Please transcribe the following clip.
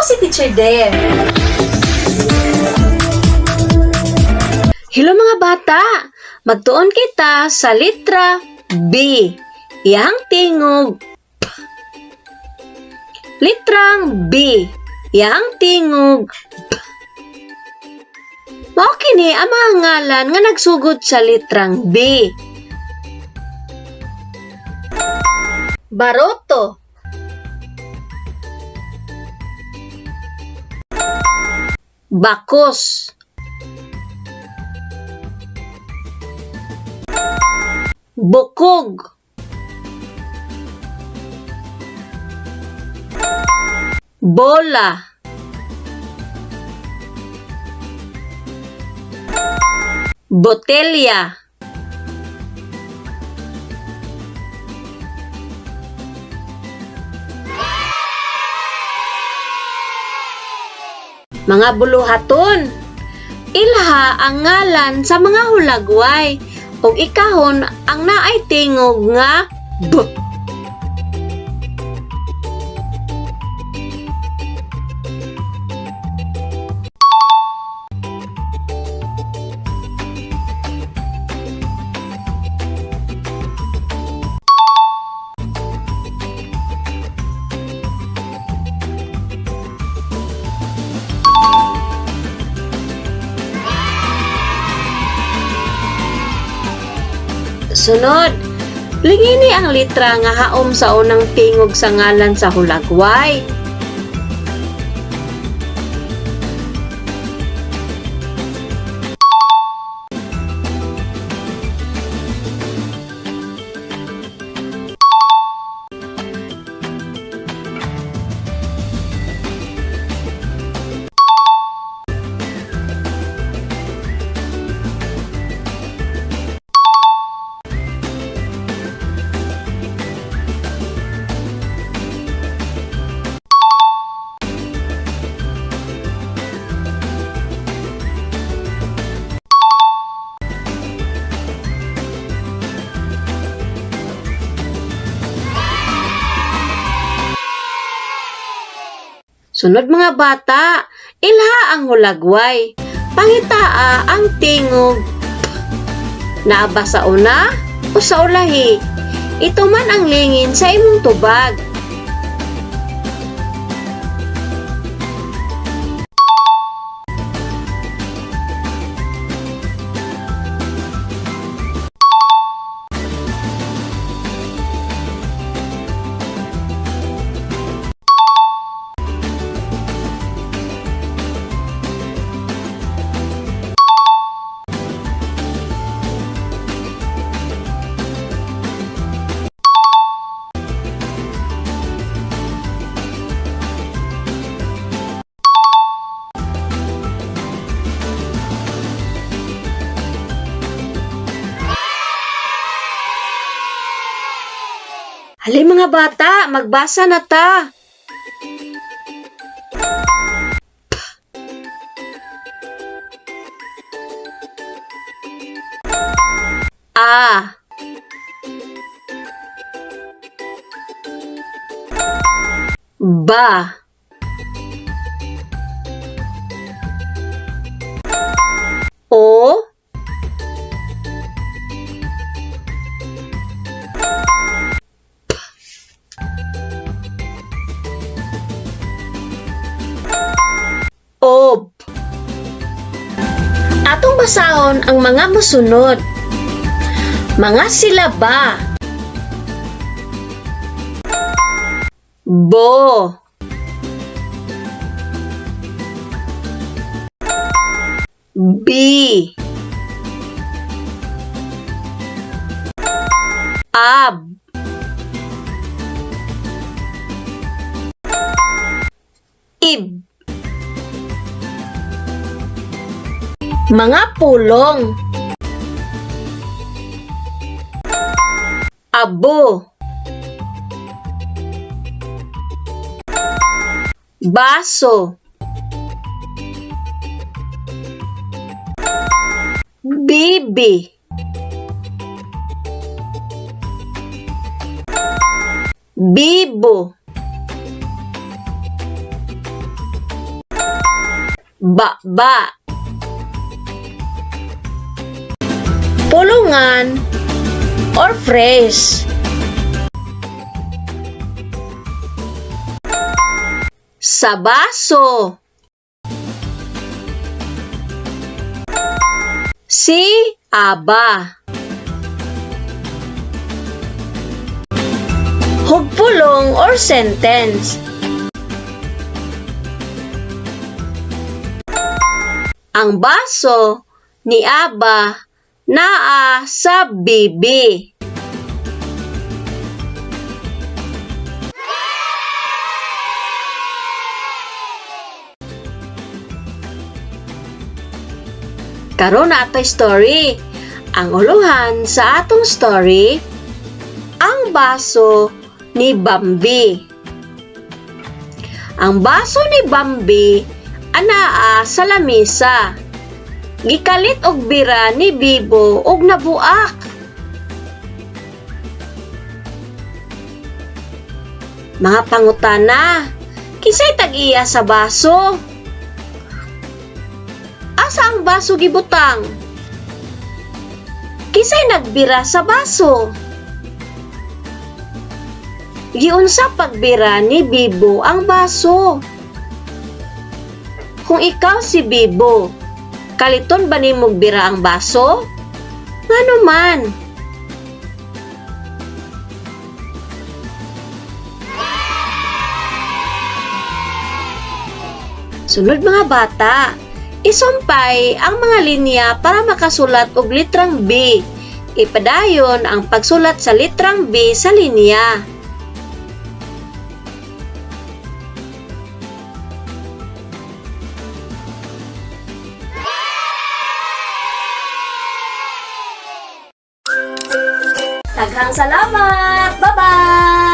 si Teacher Dare. Hello mga bata! Magtuon kita sa litra B. Iyang tingog P. Litrang B. Iyang tingog P. Mao kini ang mga ngalan nga nagsugod sa litrang B. Baroto. Bakos. Bukog. Bola. Botelya. Mga buluhaton. Ilha ang ngalan sa mga hulagway ug ikahon ang naay tingog nga B. Sunod, lingini ang litra nga haom sa unang tingog sa ngalan sa hulagway. Sunod mga bata, ilha ang hulagway. Pangitaa ang tingog P. Naa ba sa una o sa ulahi? Ito man ang lingin sa imong tubag. Hali mga bata, magbasa na ta. P. A. Ba. O. Ob. Atong basahon ang mga mosunod. Mga silaba. Bo. B. Ab. Ib. Mga pulong. Abo. Baso. Bibi. Bibo. Ba-ba. Pulungan or phrase. Sa baso. Si Aba. Hugpulong or sentence. Ang baso ni Aba naa sa bibi. Karon na atoy story. Ang uluhan sa atong story, ang baso ni Bambi. Ang baso ni Bambi anaa sa lamisa. Gikalit og bira ni Bibo og nabuak. Mga pangutana, kinsay tag-iya sa baso? Asa ang baso gibutang? Kinsay nagbira sa baso? Giunsa pagbira ni Bibo ang baso? Kung ikaw si Bibo, kaliton ba nimog bira ang baso? Ngano man? Sunod, mga bata, isumpay ang mga linya para makasulat og litrang B. Ipadayon ang pagsulat sa litrang B sa linya. Daghang salamat! Bye-bye!